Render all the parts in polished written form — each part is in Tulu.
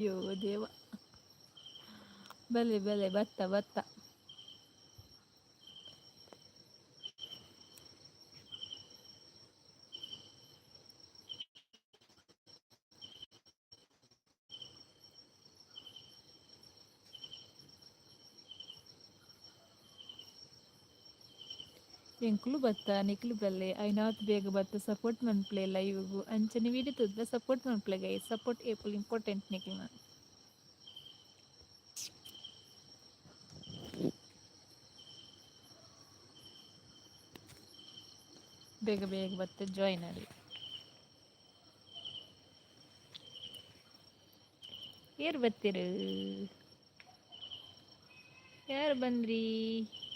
ಅಯ್ಯೋ ದೇವ, ಬಲೆ ಬಲೆ ಬತ್ತ ಬತ್ತ. ಎಂಕುಲು ಬತ್ತ, ನಿಕ್ಲು ಬಲ್ಲೆ. ಐನಾತ್ ಬೇಗ ಬತ್ತ ಸಪೋರ್ಟ್ ಮನ್ಪ್ಲೆ ಲೈವ್ಗು. ಅಂಚನೆ ವೀಡಿಯೋ ತೂದ ಸಪೋರ್ಟ್ ಮನ್ಪ್ಲೆ ಗೈಸ್. ಸಪೋರ್ಟ್ ಏಪಲ್ ಇಂಪಾರ್ಟೆಂಟ್ ನಿಕ್ಲ್ನ. ಬೇಗ ಬೇಗ ಬತ್ತ ಜಾಯಿನ್ ಆಗಿ. ಏರ್ ಬತ್ತೀರು? ಯಾರು ಬಂದ್ರಿ?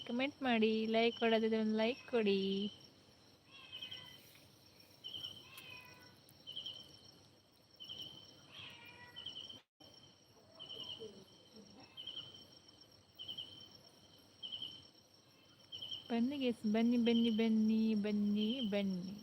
ಕಮೆಂಟ್ ಮಾಡಿ. ಲೈಕ್ ಕೊಡೋದಿದ್ರೆ ಒಂದು ಲೈಕ್ ಕೊಡಿ. ಬನ್ನಿ ಗೈಸ್, ಬನ್ನಿ ಬನ್ನಿ ಬನ್ನಿ ಬನ್ನಿ ಬನ್ನಿ.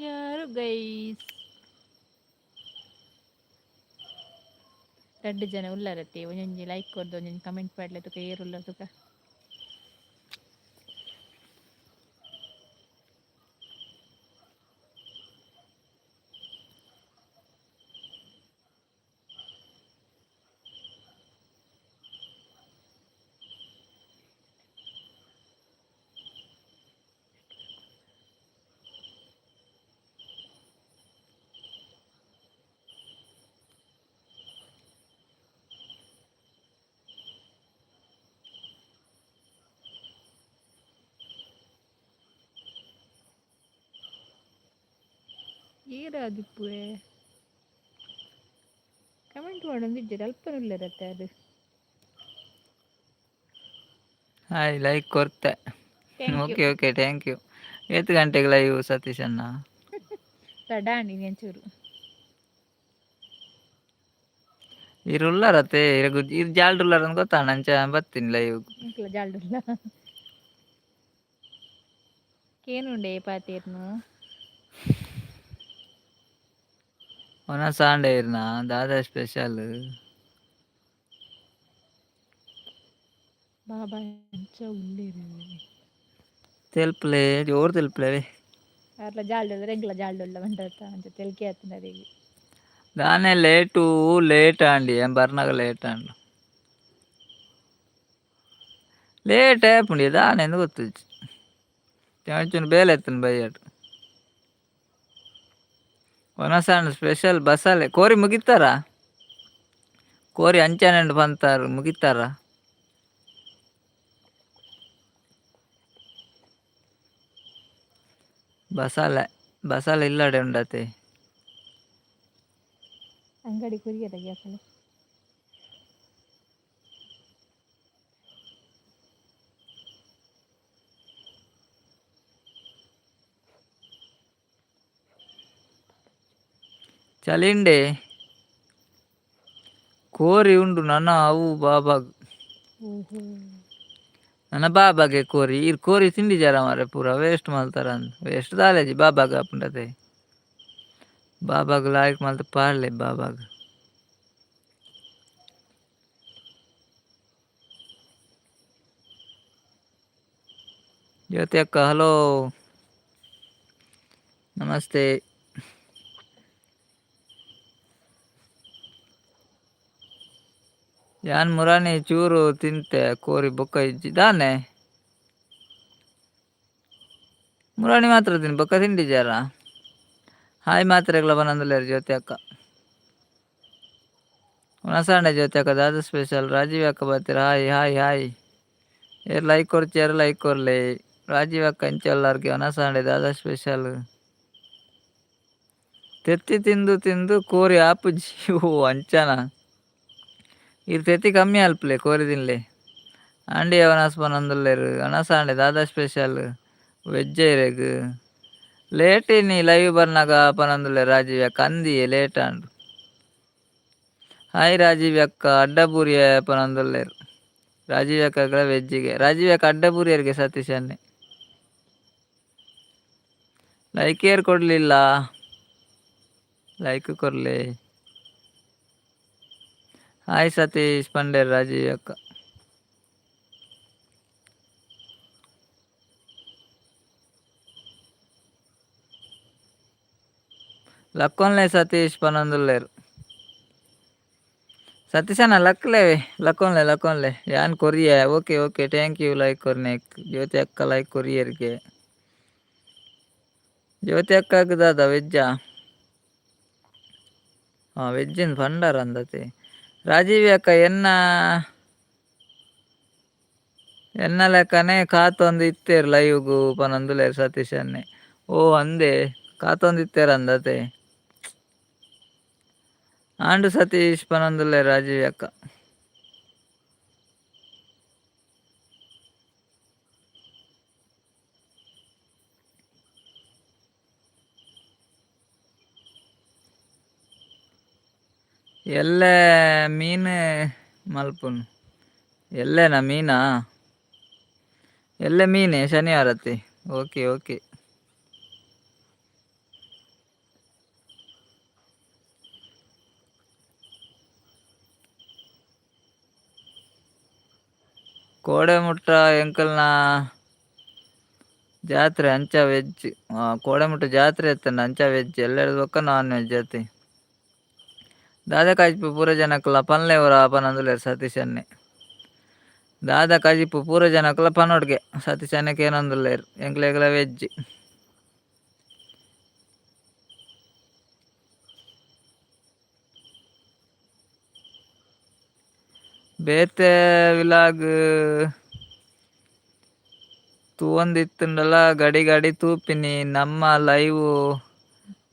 ಯಾರು ಗೈಸ್? ರಡ್ಡು ಜನ ಉಲ್ಲರತ್ತೆ. ಒಂಜೊಂಜಿ ಲೈಕ್ ಕೊರ್ದು ಒಂಜೊಂಜಿ ಕಮೆಂಟ್ ಪಾಡ್ಲೆ ತುಕ. ಏರ್ ಉಲ್ಲರ್ ತುಕ. ಏರಾದಿಪ್ಪುವೆ? ಕಮೆಂಟ್ ಮಾಡೋಂದಿದ್ದೀರ, ಅಲ್ಪನ ಉಲ್ಲರತ್ತೆ ಅದು. ಹಾಯ್, ಲೈಕ್ ಕೊರ್ತೆ. Thank you. Okay okay, thank you. ಏತ್ ಗಂಟೆಗೆ ಲೈವ್ ಸತೀಶ್ ಅಣ್ಣ? ತಡಾಣಿ ಒಂಚೂರು. ಇರು ಉಲ್ಲಾರತ್ತೆ. ಇರು ಇರು ಜಾಲ್ಡ್ ಉಲ್ಲಾರ ಅಂತ ಗೊತ್ತಾ? ಅಂಚ ಬತ್ತೀನಿ ಲೈವ್. ಎಂಕ್ಲ ಜಾಲ್ಡುಲ್ಲ. ಕೇನುಂಡೆ ಪಾತೇರ್ನು. ಒನ ಸಾಂಡೆ ಇರ್ನ ದಾದಾ ಸ್ಪೆಷಲ್? ಬಾಬಾ ಎಂಚ ಉಲ್ಲೇರು? ತೆಲ್ಪ್ಲೆ, ಜೋರು ತೆಲ್ಪ್ಲೆ. ಅರ್ಲ ಜಾಲ್ಡುಲ್ಲ, ಎಂಕ್ಲ ಜಾಲ್ಡುಲ್ಲ ಬಂಡತ್ತ ಅಂಚ ತೆಲ್ಕೆ ಆತನ. ದಾನೆ ಲೇಟು? ಲೇಟ್ ಆಂಡಿ, ಏನ್ ಬರ್ನಾಗ ಲೇಟ್ ಆಂಡ್. ಲೇಟ್ ಆಪುಂಡು ದಾನೆ ಎಂದು ಗೊತ್ತುಜ್ಜಿ. ಒಂಚೂರು ಬೇಲೆ ಎತ್ತನ ಬಯ್ಯಡ್. ಒನಸಾಂಡ್ ಸ್ಪೆಷಲ್ ಬಸಾಲೆ. ಕೋರಿ ಮುಗಿತಾರ? ಕೋರಿ ಅಂಚನೆಂಡು ಪಂತಾರು, ಮುಗಿತಾರ? ಬಸಾಲೆ ಬಸಾಲೆ ಇಲ್ಲಡೆ ಉಂಡತೆ. ಅಂಗಡಿ ಕುರಿಯದ ಗ್ಯಾಸಲ್ಲಿ. ಚಲಿಂಡೆ ಕೋರಿ ಉಂಡು ನನ್ನ ಅವು ಬಾಬಾಗ್. ಓಹೋ. ನನ್ನ ಬಾಬಾಗೆ ಕೋರಿ. ಇರ್ ಕೋರಿ ತಿಂಡಿ ಜರ ಮಾರೆ, ಪೂರ ವೇಸ್ಟ್ ಮಲ್ತಾರ. ವೇಸ್ಟ್ ದಾಲೇಜಿ, ಬಾಬಾಗ ಆಪುಂಡತೆ. ಬಾಬಾಗ್ ಲಾಯ್ಕ್ ಮಲ್ತ ಪಾಡ್ಲೆ ಬಾಬಾಗ್. ಜ್ಯೋತಿ ಅಕ್ಕ, ಹಲೋ, ನಮಸ್ತೆ. ಯಾನ್ ಮುರಾನಿ ಚೂರು ತಿಂತೆ ಕೋರಿ ಬೊಕ್ಕ ಇಜ್ಜಿ ದಾನೆ. ಮುರಾಣಿ ಮಾತ್ರ ತಿನ್ ಬೊಕ್ಕ ತಿಂಡಿಜಾರ. ಹಾಯ್ ಮಾತ್ರೆಗ್ಲ ಬನಂದುಲ್ಲೆರ್ ಜ್ಯೋತಿ ಅಕ್ಕ. ಉಣಸಾಂಡೆ ಜ್ಯೋತಿ ಅಕ್ಕ ದಾದ ಸ್ಪೆಷಲ್? ರಾಜೀವ್ ಅಕ್ಕ ಬತ್ತೆರ್. Hi hi hi. Hair like ಕೊರ್ಚೆರ್ like ಕೊರ್ಲೆ. Rajiv ಅಕ್ಕ ಇಂಚ ಉಣಸಾಂಡೆ ದಾದ ಸ್ಪೆಷಲ್? ತೆತ್ತಿ ತಿಂದು ತಿಂದು ಕೋರಿ ಆಪುಜಿ. ಓ ಅಂಚನ. ಇರ್ ತೆತ್ತಿ ಕಮ್ಮಿ ಅಲ್ಪಲೆ ಕೋರಿ ತಿನ್ಲೆ. ಆಂಡಿ ಅವನಾಸ್ ಪನೊಂದುಲ್ಲೆರ್. ಅನಸಾಂಡೆ ದಾದ ಸ್ಪೆಷಲ್? ವೆಜ್ ಇರೆಗ್ ಲೇಟ್ ಇನಿ ಲೈವ್ ಬರ್ನಾಗ ಪನೊಂದುಲ್ಲೆ ರಾಜೀವ್ ಅಕ್ಕ. ಅಂದಿಯೇ ಲೇಟ್ ಆಂಡ್. ಹಾಯ್ ರಾಜೀವ್ ಅಕ್ಕ. ಅಡ್ಡಬೂರಿಯ ಪನೊಂದುಲ್ಲೆರ್. ರಾಜೀವ್ ಅಕ್ಕಗಳ ವೆಜ್ಜಿಗೆ. ರಾಜೀವ್ ಅಕ್ಕ ಅಡ್ಡಬೂರಿಯರಿಗೆ ಸತೀಶ್ ಅನ್ನೆ. ಲೈಕ್ ಏರ್ ಕೊಡ್ಲಿಲ್ಲ? ಲೈಕ್ ಕೊರ್ಲೆ. ಹಾಯ್ ಸತೀಶ್ ಪಂಡೇರ್ ರಾಜೀವ್ ಅಕ್ಕ. ಲಕ್ಕೊಂಲೆ ಸತೀಶ್ ಪನೊಂದುಲ್ಲೆರ್. ಸತೀಶಣ್ಣ ಲಕ್ಲೇವೆ. ಲಕ್ಕೊಂಲೆ ಲಕ್ಕೊಂಲೆ. ಯಾನ್ ಕೊರಿಯ. Okay okay thank you like ಕೊರ್ನೆಕ್. ಜ್ಯೋತಿ ಅಕ್ಕ ಲೈಕ್ ಕೊರಿಯರ್ಗೆ. ಜ್ಯೋತಿ ಅಕ್ಕಗ್ ದಾದ ವೆಜ್ಜಾ? ಹಾಂ ವೆಜ್ಜಿನ್ ಪಂಡಾರ ಅಂದತೆ. ರಾಜೀವ್ ಅಕ್ಕ ಎನ್ನ ಎನ್ನ ಲೆಕ್ಕನೆ ಕಾತೊಂದು ಇತ್ತೆರ್ ಲೈವ್ಗು ಪನೊಂದುಲ್ಲೆರ್ ಸತೀಶ್ ಅಣ್ಣೆ. ಓ ಅಂದೆ ಕಾತೊಂದು ಇತ್ತೆರ್ ಅಂದತೆ. ಆಂಡ್ ಸತೀಶ್ ಪನೊಂದುಲ್ಲೆರ್ ರಾಜೀವ್ ಅಕ್ಕ. ಎಲ್ಲೆ ಮೀನು ಮಲ್ಪುನು? ಎಲ್ಲೆನಾ ಮೀನಾ? ಎಲ್ಲೆ ಮೀನೆ ಶನಿವಾರತ್ತೆ. Okay okay. ಕೋಡೆ ಮುಟ್ಟ ಎಂಕಲ್ನ ಜಾತ್ರೆ ಅಂಚ ವೆಜ್. ಕೋಡೆ ಮುಟ್ಟ ಜಾತ್ರೆ ಇತ್ತಂಡ ಅಂಚ ವೆಜ್. ಎಲ್ಲೆರ್ದ್ ಬೊಕ್ಕ ನಾನ್ ವೆಜ್ ಅತೆ. ದಾದ ಕಾಜಿಪು ಪೂರ ಜನಕ್ಲ ಪನ್ಲೆ ಒರ ಪನೊಂದುಲ್ಲೆರ್ ಸತೀಶ್ ಅಣ್ಣೆ. ದಾದ ಕಜಿಪು ಪೂರ ಜನಕ್ಲ ಪನೊಡ್ಗೆ. ಸತೀಶ್ ಅಣ್ಣೆ ಕೇನೊಂದುಲ್ಲೆರ್. ಎಂಕ್ಲೆಗ್ಲ ವೆಜ್. ಬೇತೆ ವಿಲಾಗ್ ತೂವೊಂದಿತ್ತುಂಡಲ ಗಡಿ ಗಡಿ ತೂಪಿನಿ ನಮ್ಮ ಲೈವ್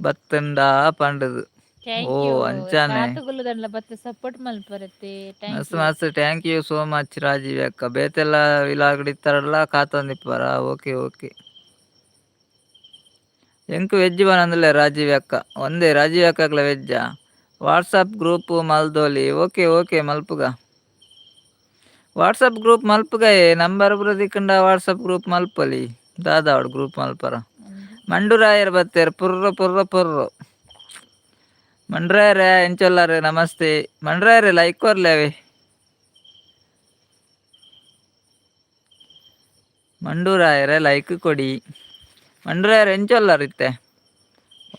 ಬತ್ತುಂಡ ಪಂಡುದು. ಓ thank you. ಅಂಚನೆ. ತಾತುಗುಲ್ಲುದಂಡ್ಲ ಬತ್ತೆ ಸಪೋರ್ಟ್ ಮಲ್ಪರತ್ತೆ. Thank ಮಸ್ತ್ you. ಮಸ್ತ್ thank you so much Rajiv ಅಕ್ಕ. ಬೇತೆಲ್ಲ ವಿಲಾಗ್ ಇತ್ತಾರಲ್ಲ ಕಾತೊಂದಿಪ್ಪರ. Okay okay. ಎಂಕ್ ವೆಜ್ ಪನೊಂದುಲ್ಲೆರ್ ರಾಜೀವ್ ಅಕ್ಕ. ಒಂದೇ ರಾಜೀವ್ ಅಕ್ಕಗ್ಲ ವೆಜ್ಜಾ? ವಾಟ್ಸಪ್ ಗ್ರೂಪ್ ಮಲ್ದೋಲಿ. ಓಕೆ ಓಕೆ ಮಲ್ಪುಗ. ವಾಟ್ಸಪ್ ಗ್ರೂಪ್ ಮಲ್ಪುಗಯೇ. ನಂಬರ್ ಪೂರ ತಿಕ್ಕುಂಡ ವಾಟ್ಸಪ್ ಗ್ರೂಪ್ ಮಲ್ಪೊಲಿ. ದಾದ ಆವಡ್ ಗ್ರೂಪ್ ಮಲ್ಪರ. ಮಂಡುರಾಯರ್ ಬತ್ತೆರ್. ಪುರ್ರು ಪುರ್ರು ಪುರ್ರು. ಮಂಡ್ರಾಯರೇ ಎಂಚೊಲ್ಲಾರ್ ನಮಸ್ತೆ. ಮಂಡ್ರಾಯರೇ ಲೈಕ್ ಕೊರ್ಲೆ. ಮಂಡೂರಾಯರೇ ಲೈಕ್ ಕೊಡಿ. ಮಂಡ್ರಾಯರ್ ಎಂಚೊಲ್ಲಾರ್ ಇತ್ತೆ?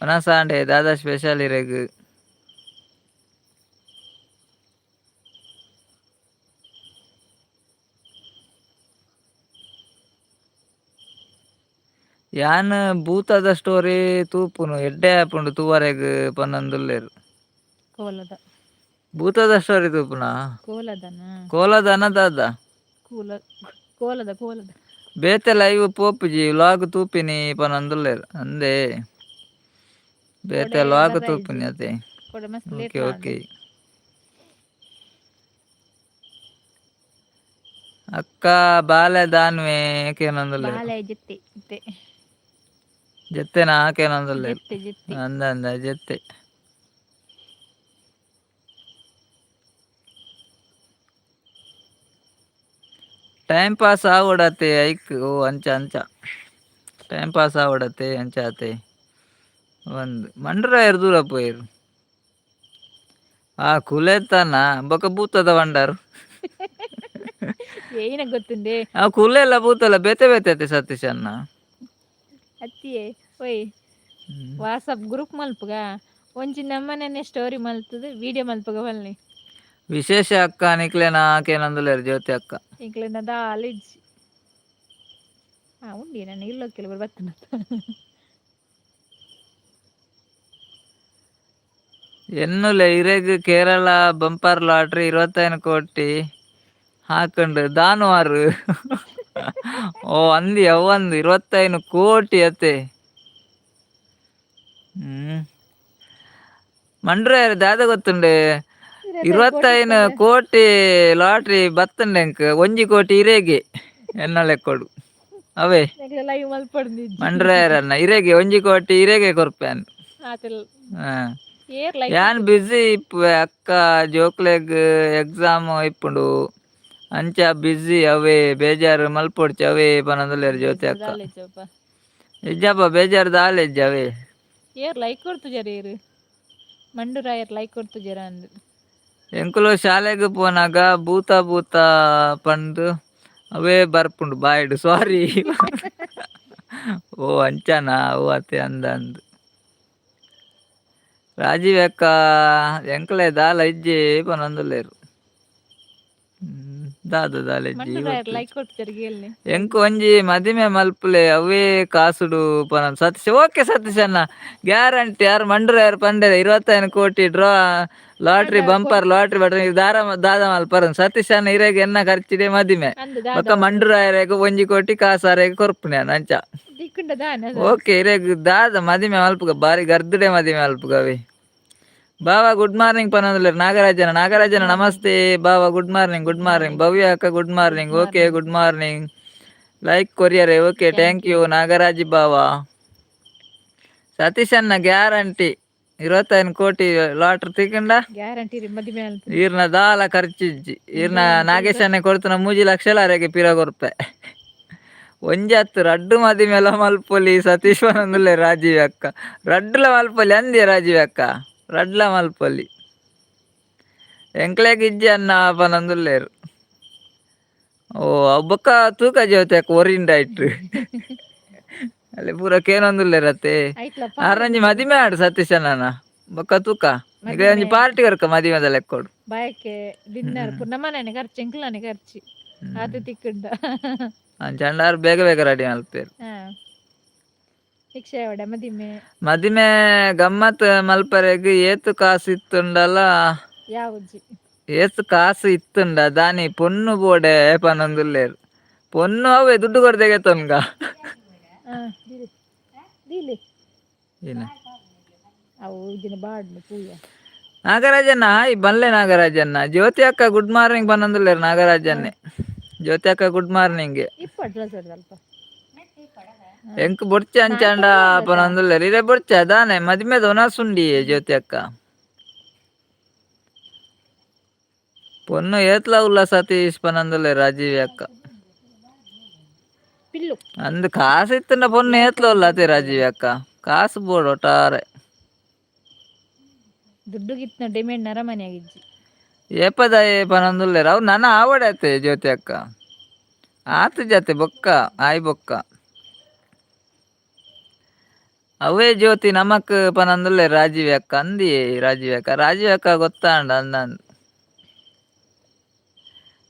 ವನಸಾಂಡೆ ದಾದಾ ಸ್ಪೆಷಲ್ ಇರೆಗ್? ಯಾನ್ ಭೂತದ ಸ್ಟೋರಿ ತೂಪುನು ಎಡ್ಡೆ ಆಪುಂಡು ತೂವರೆಗ್ ಪನೊಂದುಲ್ಲೆರ್. ಕೋಲದ. ಭೂತದ ಸ್ಟೋರಿ ತೂಪುನಾ? ಕೋಲದನ? ಕೋಲದನ ದಾದ? ಕೂಲ ಕೋಲದ ಕೋಲದ. ಬೇತೆ ಲೈವ್ ಪೋಪುಜಿ ವ್ಲಾಗ್ ತೂಪಿನಿ ಪನೊಂದುಲ್ಲೆರ್. ಅಂದೇ ಬೇತೆ ಕೋಡೆ ವ್ಲಾಗ್ ಬರ್ರ ಇಜ್ಜಿ. ತೂಪಿನಿ ಅತೆ. ಕೋಡೆ ಮಸ್ತ್ ಓಕೆ ಲೇಟ್ ಆಂಡ್. ಓಕೆ. ಅಕ್ಕ ಬಾಲೆ ದಾನ್ವೆ ಕೇನೊಂದುಲ್ಲೆರ್. ಬಾಲೆ ಜೆತ್ತೆ ಇತ್ತೆ. ಜೆತ್ತೆನಾ ಕೇನೊಂದುಲ್ಲೆರ್. ಜೆತ್ತೆ ಜೆತ್ತೆ. ಅಂದ ಅಂದ ಜೆತ್ತೆ. ಟೈಮ್ ಪಾಸ್ ಆವಡತೆ ಐಕ್. ಓ ಅಂಚ ಅಂಚ. ಟೈಮ್ ಪಾಸ್ ಆವಡತೆ ಅಂಚ ಆತೆ. ಒಂದು ಮಂಡ್ರಾಯರ್ ದೂರ ಪೋಯೆರ್. ಆ ಕುಲೆತನ ಬೊಕ ಭೂತದ ಬಂಡಾರು. ಏನ ಗೊತ್ತುಂಡೆ. ಆ ಕುಲೆಲ್ಲ ಭೂತಲ್ಲ ಬೇತೆ ಬೇತೆ ಅತೆ ಸತೀಶ್ ಅಣ್ಣ. ಅತ್ತಿಯೇ ಒಯ್ ವಾಟ್ಸಪ್ ಗ್ರೂಪ್ ಮಲ್ಪುಗ. ಒಂಜಿ ನಮ್ಮನೆನೆ ಸ್ಟೋರಿ ಮಲ್ತುದು ವಿಡಿಯೋ ಮಲ್ಪುಗ ಬಲ್ಲೆ. ವಿಶೇಷ ಅಕ್ಕ ನಿಕ್ಲೆನ ಕೇನಂದುಲ್ಲೆರ್ ಜ್ಯೋತಿ ಅಕ್ಕ. ಎಂಕ್ಲೆನ ದಾಲ ಇಜ್ಜಿ. ಹಾ, ಉಂಡಿ ನಾನು ಇಲ್ಲೋ ಕೆಲವರು ಬತ್ತನ. ಎನ್ನುಲೆ ಇರೆಗ್ ಕೇರಳ ಬಂಪರ್ ಲಾಟ್ರಿ 25 ಕೋಟಿ ಹಾಕಂಡು ದಾನುವಾರು. ಓ ಅಂದಿ ಅವಂದು 25 ಕೋಟಿ ಅತ್ತೆ. ಮಂಡ್ರೆ ದಾದ ಗೊತ್ತುಂಡೆ? 25 ಕೋಟಿ ಲಾಟ್ರಿ ಬತ್ತಂಡೆ ಎಂಕ್ 1 ಕೋಟಿ ಇರೆಗೆ ಎನ್ನ ಲೆಕ್ಕೊಡು ಅವೇ. ಲೈವ್ ಮಲ್ಪಡ್ದು. ಮಂಡ್ರಾಯರನ್ನ ಇರೆಗೆ 1 ಕೋಟಿ ಇರೆಗೆ ಕೊರ್ಪೇನ್. ಆತಿಲ್. ಹಾ. Hair like. ಯಾನ್ ಬ್ಯುಸಿ ಇಪ್ಪುವೆ ಅಕ್ಕ, ಜೋಕ್ಲೆಗ್ ಎಕ್ಸಾಮ್ ಇಪ್ಪುಂಡು, ಅಂಚ ಬ್ಯುಸಿ ಅವೇ, ಬೇಜಾರು ಮಲ್ಪೊಡ್ಚಿ ಅವೇ ಪನೊಂದುಲ್ಲೆರ್ ಜ್ಯೋತಿ ಅಕ್ಕ. ದಾಲೇಜಪ್ಪ. ಇಜ್ಜಪ್ಪ, ಬೇಜಾರು ದಾಲ ಇಜ್ಜಿ ಅವೇ. Hair like ಕೊಡ್ತುಜಾರ? ಏರು ಮಂಡುರಾಯರ್ ಲೈಕ್ ಕೊಡ್ತುಜಾರ ಅಂದು. ಎಂಕುಲು ಶಾಲೆಗ್ ಪೋನಾಗ ಭೂತ ಭೂತ ಪಂದ್ ಅವೇ ಬರ್ಪುಂಡು ಬಾಯ್ಡ್, ಸಾರಿ. ಓ ಅಂಚನಾ? ಓ ಅತ್ತೆ, ಅಂದ ಅಂದ್. ರಾಜೀವ್ ಅಕ್ಕ ಎಂಕ್ಲೆ ದಾಲ ಇಜ್ಜಿ ಪನೊಂದುಲ್ಲೆರ್. ದಾದ ದಾಲ ಇಜ್ಜಿ. ಮಂಡುರಾಯರ್ ಲೈಕ್ ಕೊಡ್ತುಜಾರ ಗೇಲ್ನೆ. ಎಂಕ್ ಒಂಜಿ ಮದಿಮೆ ಮಲ್ಪುಲೆ ಅವೇ ಕಾಸುಡು ಪನೊಂದು ಸತೀಶ್. ಓಕೆ ಸತೀಶ್ ಅಣ್ಣ, ಗ್ಯಾರಂಟಿ. ಯಾರು ಮಂಡ್ರಾಯರ್ ಪಂಡೆರ್ 25 ಕೋಟಿ draw lottery bumper lottery but ದಾರ ದಾದ ಮಲ್ಪರ ಸತೀಶ್ ಅಣ್ಣ, ಇರೆಗ್ ಎನ್ನ ಖರ್ಚಿಡೆ ಮದಿಮೆ. ಅಂದು. ಬೊಕ್ಕ ದಾದ. ಮಂಡ್ರಾಯರೆಗ್ 1 ಕೋಟಿ ಕಾಸಾರೆಗ್ ಕೊರ್ಪುನೆ ಯಾನ್ ಅಂಚ. ದಿಕ್ಕುಂಡ ದಾನ. ಓಕೆ, ಇರೆಗ್ ದಾದ ಮದಿಮೆ ಮಲ್ಪುಗ, ಬಾರಿ ಗರ್ದುಡೆ ಮದಿಮೆ ಮಲ್ಪುಗ ಅವೆ. ಬಾವಾ ಗುಡ್ ಮಾರ್ನಿಂಗ್ ಪನೊಂದುಲ್ಲೆರ್ ನಾಗರಾಜನ. ನಾಗರಾಜನ ನಮಸ್ತೆ ಬಾವಾ, good morning, good morning. Bhavya ಅಕ್ಕ good morning. Okay, good morning. Like ಕೊರಿಯರೆ. ಓಕೆ, thank you Nagaraj ಬಾವಾ. ಸತೀಶ್ ಅಣ್ಣ ಗ್ಯಾರಂಟಿ, 25 ಕೋಟಿ ಲಾಟ್ರಿ ತಿಕ್ಕಂಡ ಗ್ಯಾರಂಟಿ ಮದಿಮೆ ಅಲ್ಪ. ಈರ್ನ ದಾಲ ಖರ್ಚಿಜ್ಜಿ. ಈರ್ನ ನಾಗೇಶ್ ಅಣ್ಣೆ ಕೊಡ್ತನ 3 ಲಕ್ಷ ಅರೆಗೆ ಪಿರ ಕೊರ್ಪೆ. ಒಂಜಿ ಹತ್ತು ರಡ್ಡು ಮದಿಮೆಲ ಮಲ್ಪೊಲಿ ಸತೀಶ್ ಪನೊಂದುಲ್ಲೆ ರಾಜೀವ್ ಅಕ್ಕ. ರಡ್ಡುಲ ಮಲ್ಪೊಲಿ ಅಂದೆ ರಾಜೀವ್ ಅಕ್ಕ, ರಡ್ಲ ಮಲ್ಪೊಲಿ. ಎಂಕ್ಲೆಗ್ ಇಜ್ಜಿ ಅನ್ನ ಪನೊಂದುಲ್ಲೆರ್. ಓ ಅವ್ ಬೊಕ್ಕ ತೂಕ ಜ್ಯೋತಿ ಅಕ್ಕ ಒರಿಂಡ ಇಟ್ಟು ಅಲ್ಲಿ ಪೂರ ಕೇನೊಂದುಲ್ಲೆರ್ ಅತ್ತೆ. ಐಟ್ಲಪ್ಪ. ಆರಂಜಿ ಮದಿಮೆ ಆಡು ಸತೀಶ್ ಅಣ್ಣನ, ಬೊಕ್ಕ ತೂಕ. ಈಗ ಒಂಜಿ ಪಾರ್ಟಿ ವರ್ಕ ಮದಿಮೆದ ಲೆಕ್ಕೊಡು. ಬಾಯಕ್ಕೆ ಡಿನ್ನರ್ ನಮ್ಮನೆ ಖರ್ಚು, ಎಂಕ್ಲನೆ ಖರ್ಚು ಆತ ತಿಕ್ಕುಂಡ. ಅಂಚಂಡಾರ್ ಬೇಗ ಬೇಗ ರೆಡಿ ಮಲ್ಪೇರು. ಹಾ, ನಿಕ್ಷಯ ಮದಿಮೆ. ಮದಿಮೆ ಗಮ್ಮತ್ ಮಲ್ಪರೆಗ್ ಏತು ಕಾಸು ಇತ್ತುಂಡಲ ಯಾವುಜಿ. ಏತು ಕಾಸು ಇತ್ತುಂಡ ದಾನಿ ಪೊನ್ನು ಬೋಡೆ ಪನೊಂದುಲ್ಲೆರ್. ಪೊನ್ನು ಅವೇ ದುಡ್ಡು ಕೊರ್ದೆಗೆ ತೊನ್ಗ. ಹಾ, ದೀಲೆ ದೀಲೆ. ಏನ? ಅವು ದಿನ ಬಾಡ್ಲು ಪೂಯ. ನಾಗರಾಜಣ್ಣ ಈ ಬಲ್ಲೆ ನಾಗರಾಜಣ್ಣ. ಜ್ಯೋತಿ ಅಕ್ಕ ಗುಡ್ ಮಾರ್ನಿಂಗ್ ಪನೊಂದುಲ್ಲೆರ್ ನಾಗರಾಜನ್ನೇ. ಜ್ಯೋತಿ ಅಕ್ಕ ಗುಡ್ ಮಾರ್ನಿಂಗ್. ಇಪ್ಪಟ್ಲ ಸರ್ ಸ್ವಲ್ಪ. ಎಂಕ್ ಬೊಡ್ಚಿ ಅಂಚಾಂಡ ಪನೊಂದುಲ್ಲೆರ್. ಇರೆ ಬೊಡ್ಚ ದಾನೆ ಮದಿಮೆದ ಒನಸುಂಡಿ ಜ್ಯೋತಿ ಅಕ್ಕ. ಪೊನ್ನು ಏತ್ಲ ಉಲ್ಲ ಸತೀಶ್ ಪನೊಂದುಲ್ಲೆರ್ ರಾಜೀವ್ ಅಕ್ಕ. ಪಿಲ್ಲು. ಅಂದ್, ಕಾಸು ಇತ್ತಂಡ ಪೊನ್ನು ಏತ್ಲ ಉಲ್ಲ ಅತೆ ರಾಜೀವ್ ಅಕ್ಕ, ಕಾಸು ಬೋಡು ಒಟ್ಟಾರೆ. ದುಡ್ಡು ಗಿತ್ನ ಡಿಮ್ಯಾಂಡ್ ನರಮನೆ ಆಗಿಜ್ಜಿ. ಏಪದಾಯೆ ಪನೊಂದುಲ್ಲೆರ್. ಅವು ನನ ಆವಡೆ ಅತೆ ಜ್ಯೋತಿ ಅಕ್ಕ, ಆತು ಜತೆ ಬೊಕ್ಕ ಆಯ್ ಬೊಕ್ಕ ಅವೇ ಜ್ಯೋತಿ ನಮಕ್ ಪನೊಂದುಲ್ಲೆರ್ ರಾಜೀವ್ ಅಕ್ಕ. ಅಂದಿ ರಾಜೀವ್ ಅಕ್ಕ, ರಾಜೀವ್ ಅಕ್ಕ ಗೊತ್ತಾಂಡ ಅಂದಂದ್.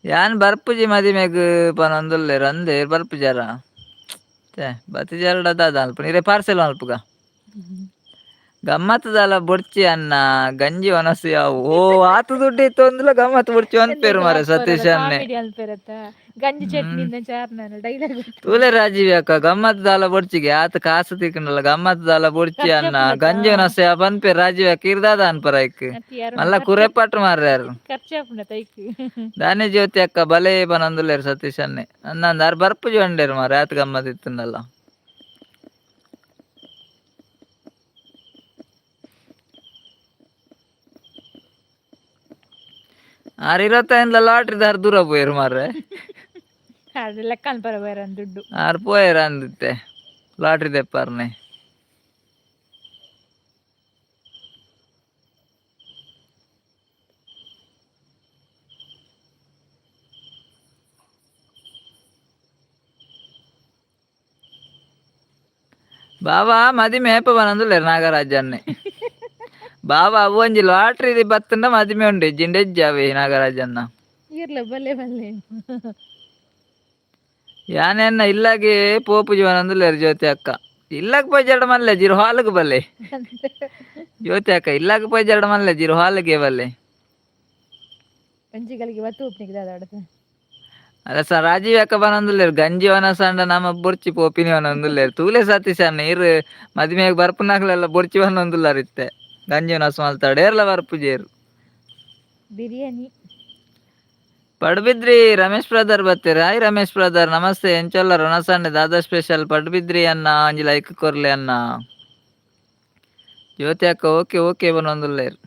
ಯಾನ್ ಬರ್ಪುಜಿ ಮದಿಮೆಗ್ ಪನೊಂದುಲ್ಲೆರ್. ಅಂದೆ ಬರ್ಪುಜಾರ? ಛೇ, ಬತ್ತಿಜಾರಡ ದಾದ ಅಲ್ಪ ಇರೆ ಪಾರ್ಸೆಲ್ ಮಲ್ಪುಗ. ಗಮ್ಮತ್ತದಲ್ಲ ಬೊಡ್ಚಿ ಅನ್ನ, ಗಂಜಿ ಒನಸು ಯಾವು. ಓ ಆತು ದುಡ್ಡು ಇತ್ತು ಅಂದ್ಲ ಗಮ್ಮತ್ ಬೊಡ್ಚಿ ಅನ್ಪೇರು ಮಾರೆ ಸತೀಶ್ ಅನ್ನೆ. ಕಾಮಿಡಿ ಅನ್ಪೇರತ್ತ, ಗಂಜಿ ಚಟ್ನಿ ಚಾರ್ನ ಡೈಲಾಗ್. ತೂಲೆ ರಾಜೀವ್ ಅಕ್ಕ, ಗಮ್ಮತ್ ದಾಲ ಬೊಡ್ಚಿಗೆ ಆತ ಕಾಸು ತಿಕ್ಕಂಡಲ್ಲ, ಗಮ್ಮತ್ ದಾಲ ಬೊಡ್ಚಿ ಅನ್ನ, ಗಂಜಿ ಒನಸು ಯಾವ ಅನ್ಪೇರು ರಾಜೀವ್ ಅಕ್ಕ. ಇರ್ದಾದ ಅನ್ಪರ ಐಕ್ ಮಲ್ಲ ಕುರೆಪಟ್ಟು ಮಾರ್ಯಾರು. ಖರ್ಚಾಪುಂಡ ತೈಕ್. ದಾನೆ ಜ್ಯೋತಿ ಅಕ್ಕ ಬಲೆ ಪನೊಂದುಲ್ಲೆರ್ ಸತೀಶ್ ಅನ್ನೆ. ಅಂದಂದ ಆರ್ ಬರ್ಪುಜಿ ಅಂಡೇರು ಮಾರೆ, ಆತ ಗಮ್ಮತ್ ಇತ್ತಂಡಲ್ಲ. ಆರ್ 25 ಲಾಟ್ರಿ ದಾರ್ ದೂರ ಪೋಯೆರ್ ಮಾರ್ರೆ. ಅದು ಲೆಕ್ಕ ಅನ್ಪರ ಬೇರೆ ದುಡ್ಡು. ಆರ್ ಪೋಯೆರ್ ಅಂದಿತ್ತೆ ಲಾಟ್ರಿ ದೆಪ್ಪಾರ್ನೆ. ಬಾಬಾ ಮದಿಮೆ ಏಪ ಪನೊಂದುಲ್ಲೆರ್ ನಾಗರಾಜನ್ನೇ. ಬಾಬಾ ಅವ್ವಂಜಿ ಲಾಟ್ರಿ ಬತ್ತಂಡ ಮದಿಮೆ ಉಂಡು ಜಿಂಡೆಜ್ಜಿ ಅವೇ ನಾಗರಾಜನ್ನ. ಇರ್ಲ ಬಲ್ಲೆ ಬಲ್ಲೆ. ಯಾನೆನ್ನ ಇಲ್ಲಾಗೆ ಪೋಪು ಜೀವನ ಜ್ಯೋತಿ ಅಕ್ಕ. ಇಲ್ಲಾಗ ಪೋಯಿ ಜರಡ ಮಲ್ಲೆ ಜೀರು ಹಾಲ್ಗೆ ಬಲ್ಲೆ. ಜ್ಯೋತಿ ಅಕ್ಕ ಇಲ್ಲಾಗ ಪೋಯಿ ಜರಡ ಮಲ್ಲೆ ಜೀರು ಹಾಲ್ಗೆ ಬಲ್ಲೆ. ಒಂಜಿಗಳಿಗೆ ಬತ್ತು ಒಪ್ನಿಗೆ ದಾದ. ಅಲ್ಲ ಸರ್, ರಾಜೀವ್ ಅಕ್ಕ ಬನೊಂದುಲ್ಲೆರ್ ಗಂಜಿ ವನಸಂಡ ನಮ್ಮ ಬೊರ್ಚಿ ಪೋಪಿನಿ ವನೊಂದುಲ್ಲೆರ್. ತೂಲೆ ಸತೀಶ್ ಅಣ್ಣ, ಇರು ಮದಿಮೆಗ್ ಬರ್ಪುನಾಕ್ಲೆಲ್ಲ ಬೊರ್ಚಿ ವನೊಂದುಲ್ಲಾರ್ ಇತ್ತೆ. ಗಂಜಿ ವನಸ್ ಮಲ್ತಾಡ್ ಏರ್ಲ ಬರ್ಪುಜೇರು. ಬಿರಿಯಾನಿ. ಪಡುಬಿದ್ರಿ ರಮೇಶ್ ಬ್ರದರ್ ಬತ್ತೆರ್. ಹಾಯ್ ರಮೇಶ್ ಬ್ರದರ್, ನಮಸ್ತೆ. ಎಂಚೊಲ್ಲ ರೊಣಸಂಡೆ ದಾದಾ ಸ್ಪೆಷಲ್? ಪಡುಬಿದ್ರಿ ಅಣ್ಣ, ಒಂಜಿ ಲೈಕ್ ಕೊರ್ಲೆ ಅಣ್ಣ. ಜ್ಯೋತಿ ಅಕ್ಕ ಓಕೆ ಓಕೆ ಬನೊಂದುಲ್ಲೆರ್.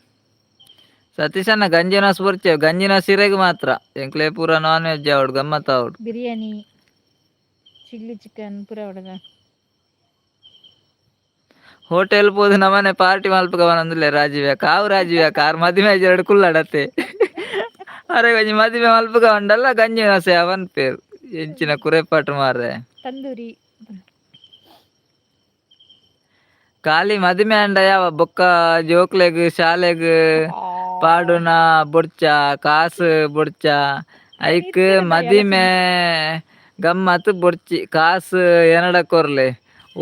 ಸತೀಶ್ ಅಣ್ಣ ಗಂಜಿನ ಬೊರ್ಚೆ, ಗಂಜಿನ ಸಿರೆಗ್ ಮಾತ್ರ. ಎಂಕ್ಲೆ ಪೂರ ನಾನ್ ವೆಜ್ ಆವಡ್, ಗಮ್ಮತ್ ಆವಡ್. ಬಿರಿಯಾನಿ, ಚಿಲ್ಲಿ ಚಿಕನ್ ಪೂರ ಅವಡಗ. ಹೋಟೆಲ್ ಪೋದು ನಮ್ಮನೆ ಪಾರ್ಟಿ ಮಲ್ಪುಗ ಬನೊಂದುಲ್ಲೆ ರಾಜೀವ್ ಅಕ್ಕ. ಆವು ರಾಜೀವ್ ಅಕ್ಕ, ಆರ್ ಮದಿಮೆ ಎರಡು ಕುಲ್ಲಡತ್ತೆ. ಅರೆ ಒಂಜಿ ಮದಿಮೆ ಮಲ್ಪುಗ ಉಂಡಲ್ಲ ಗಂಜಿನ ಅವನ್ ಪೇರು ಎಂಚಿನ ಕುರೆಪಾಟು ಮಾರ್ರೆ. ತಂದೂರಿ. ಖಾಲಿ ಮದಿಮೆ ಅಂಡ ಯಾವ ಬೊಕ್ಕ ಜೋಕ್ಲೆಗ್ ಶಾಲೆಗ್ ಪಾಡುನ ಬೊಡ್ಚ, ಕಾಸು ಬೊಡ್ಚ. ಐಕ್ ಮದಿಮೆ ಗಮ್ಮತ್ ಬೊಡ್ಚಿ, ಕಾಸು ಏನಡ ಕೊರ್ಲೆ.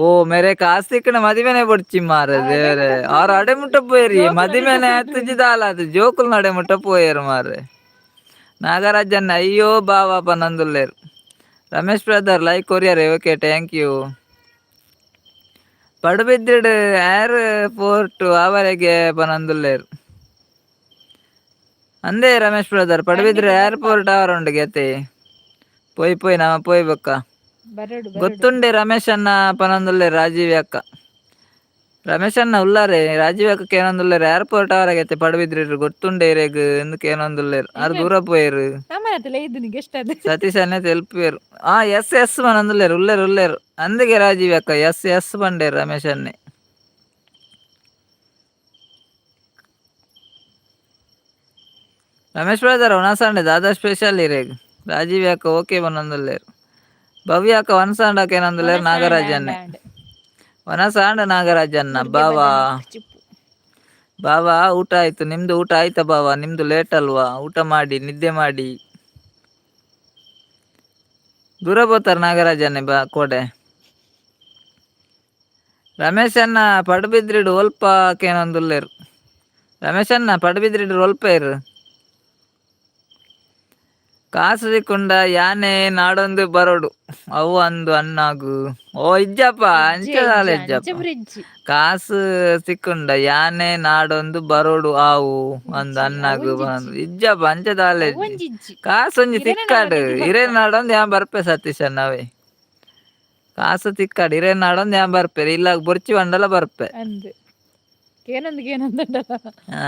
ಓ ಮೇರೆ ಕಾಸು ತಿಕ್ಕಣ ಮದಿಮೆನೆ ಬೊಡ್ಚಿ ಮಾರೆ ದೇವರೆ. ಆರು ಅಡೆ ಮುಟ್ಟ ಪೋಯರಿ, ಮದಿಮೆನೆ ಅತ್ತುಜಿ ದಾಲ ಅದು ಜೋಕುಲ್ ನಡೆ ಮುಟ್ಟ ಪೋಯರು ಮಾರ್ರೆ. ನಾಗರಾಜನ್ ಅಯ್ಯೋ ಬಾವಾ ಪನಂದುಲ್ಲೇರು. ರಮೇಶ್ ಬ್ರದರ್ ಲೈಕ್ ಕೊರಿಯರ್, ಓಕೆ thank you. ಪಡುಬಿದ್ರಿಡ್ ಏರ್ ಪೋರ್ಟ್ ಆವರೆಗೆ ಪನಂದುಲ್ಲೇರು. ಅಂದೇ ರಮೇಶ್ ಬ್ರದರ್, ಪಡುಬಿದ್ರೆ ಏರ್ಪೋರ್ಟ್ ಅವರುಂಡು ಗೆತೆ. ಪೋಯ್ ಪೋಯ್ ನಮ ಪೋಯ್ ಬೊಕ್ಕ. ಬರಡು. ಗೊತ್ತುಂಡೆ ರಮೇಶ್ ಅಣ್ಣ ಪನಂದುಲ್ಲೆ ರಾಜೀವ್ ಅಕ್ಕ. ರಮೇಶ್ ಅಣ್ಣ ಉಲ್ಲಾರೆ. ರಾಜೀವ್ ಅಕ್ಕ ಏನೊಂದುಲ್ಲೆರ್, ಏರ್ಪೋರ್ಟ್ ಅವರಾಗೈತೆ ಪಡುಬಿದ್ರಿ ಗೊತ್ತುಂಡೆ ಇರೆಗ್ ఎందుకు ಏನೊಂದುಲ್ಲೆರ್. ಆರ್ ದೂರ ಪೋಯೆರು. ಸತೀಶ್ ಅಣ್ಣೆ ತೆಲ್ಪುವೆರ್. ಆ ಎಸ್ ಎಸ್ ಪನೊಂದುಲ್ಲೆರ್. ಉಲ್ಲೆರ್ ಉಲ್ಲೆರ್ ಅಂದಗೆ ರಾಜೀವ್ ಅಕ್ಕ, ಎಸ್ ಎಸ್ ಪಂಡೇರ್ ರಮೇಶ್ ಅಣ್ಣೆ. ರಮೇಶ್ ಬ್ರದರ್ ಒಣಸಾಂಡೆ ದಾದಾ ಸ್ಪೆಷಲ್ ಇರೆಗ್? ರಾಜೀವ್ ಅಕ್ಕ ಓಕೆ ಪನೊಂದುಲ್ಲೆರ್. ಭವ್ಯ ಅಕ್ಕ ವನ್ಸಾಂಡಕ್ಕ ಏನೊಂದುಲ್ಲೆರ್ ನಾಗರಾಜ್ ಅಣ್ಣೆ. ವನಸಾಂಡ ನಾಗರಾಜ್ ಅಣ್ಣ. ಬಾವಾ ಬಾವಾ ಊಟ ಆಯ್ತು? ನಿಮ್ದು ಊಟ ಆಯ್ತಾ ಬಾವಾ? ನಿಮ್ದು ಲೇಟ್ ಅಲ್ವಾ? ಊಟ ಮಾಡಿ ನಿದ್ದೆ ಮಾಡಿ. ದೂರ ಪೋತಾರ ನಾಗರಾಜನ್ನೇ ಬಾ ಕೋಡೆ. ರಮೇಶ್ ಅಣ್ಣ ಪಡುಬಿದ್ರಿಡು ಒಲ್ಪ ಕೇನೊಂದುಲ್ಲೆರ್. ರಮೇಶ್ ಅಣ್ಣ ಪಡುಬಿದ್ರಿಡು ಒಲ್ಪ ಇರು. ಕಾಸು ತಿಕ್ಕುಂಡ ಯಾನೆ ನಾಡೊಂದು ಬರೋಡು ಅವು ಅಂದು ಅಣ್ಣಾಗು. ಓ ಇಜ್ಜಪ್ಪ, ಅಂಚದಾಲ ಇಜ್ಜಪ್ಪ. ಕಾಸು ತಿಕ್ಕುಂಡ ಯಾನೆ ನಾಡೊಂದು ಬರೋಡು ಆವು ಅಂದು ಅಣ್ಣಾಗು ಇಜ್ಜಪ್ಪ, ಅಂಚದಾಲ. ಕಾಸು ಒಂಜಿ ತಿಕ್ಕಾಡು, ಇರೇ ನಾಡೊಂದು ಯಾನ್ ಬರ್ಪೆ ಸತೀಶ್ ಅಣ್ಣವೇ. ಕಾಸು ತಿಕ್ಕಾಡು, ಇರೇ ನಾಡೊಂದು ಯಾನ್ ಬರ್ಪೆ. ಇಲ್ಲ ಬೊರ್ಚಿ ಬಂಡಲ ಬರ್ಪೆ. ಹಾ.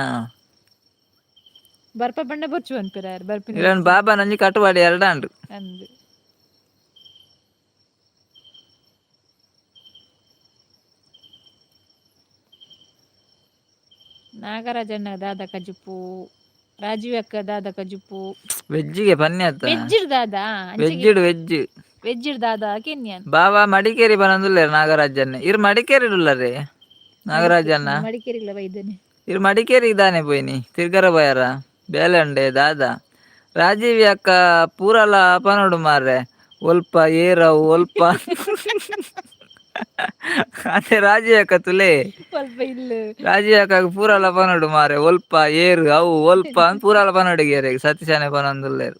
ಬರ್ಪ ಬಣ್ಣ ಬೊರ್ಚು ಅನ್ಪಿರ ಬರ್ಪಿನ. ಇರನ್ ಬಾಬಾ ನಂಜಿ ಕಟ್ಟುವಾಡಿ ಎರಡಾಂಡು. ಅಂದು. ನಾಗರಾಜಣ್ಣ ದಾದ ಕಜುಪು, ರಾಜೀವ್ ಅಕ್ಕ ದಾದ ಕಜುಪು. ವೆಜ್ಜಿಗೆ ಪನ್ಯ. ವೆಜ್ ದಾದ? Veg veg. ವೆಜ್ ದಾದ ಕೆನ್ಯಾನ್. ಬಾಬಾ ಮಡಿಕೇರಿ ಬನಂದುಲ್ಲೇರ್ ನಾಗರಾಜನ್ನೆ. ಇರ್ ಮಡಿಕೇರಿ ಉಲ್ಲರೇ ನಾಗರಾಜಣ್ಣ? ಮಡಿಕೇರಿಗಳ ಬೈದನೆ. ಇರ್ ಮಡಿಕೇರಿ ಇದ್ದಾನೆ ಪೋಯಿನಿ ತಿರ್ಗರ ಪೋಯಾರ ಬೇಲೆ ಉಂಡೆ ದಾದ? ರಾಜೀವ್ ಅಕ್ಕ ಪೂರಲ ಪನೊಡು ಮಾರ್ರೆ, ಒಲ್ಪ ಏರವು ಒಲ್ಪ. ಅದೇ ರಾಜೀವ್ ಅಕ್ಕ ತುಲೆ. ರಾಜೀವ್ ಅಕ್ಕ ಪೂರಲ ಪನೊಡು ಮಾರೆ, ಒಲ್ಪ ಏರು ಅವು ಒಲ್ಪ ಪೂರಲ ಪನೊಡು ಗೇರೆ. ಸತೀಶನೆ ಪನೊಂದುಲ್ಲೇರು.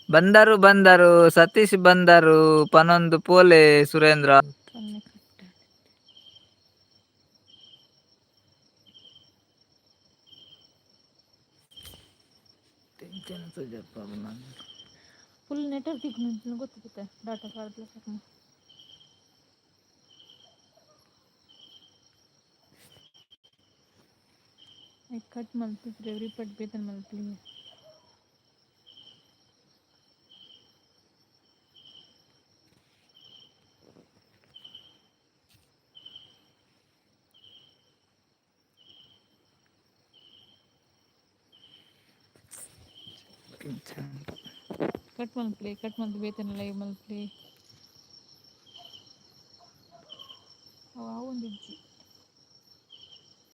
ಬಂದರು ಬಂದರು ಸತೀಶ್ ಬಂದರು ಪನೊಂದು ಪೋಲೆ ಸುರೇಂದ್ರ. ಫುಲ್ ನೆಟ್ವರ್ಕ್ ತಿಕ್ಕು ಗೊತ್ತಿರುತ್ತೆ ಡಾಟಾ ಕಾರ್ಡ್ ಪ್ಲಸ್. ಕಟ್ ಮಲ್ತಿದ್ರೆ ರಿಪೋರ್ಟ್ ಬೇತನ್ ಮಲ್ಪಲಿ. ಕಟ್ ಮಲ್ಪಲಿ, ಕಟ್ ಮಲ್ತು ಬೇತನ ಲೈವ್ ಮಲ್ಪಲಿ.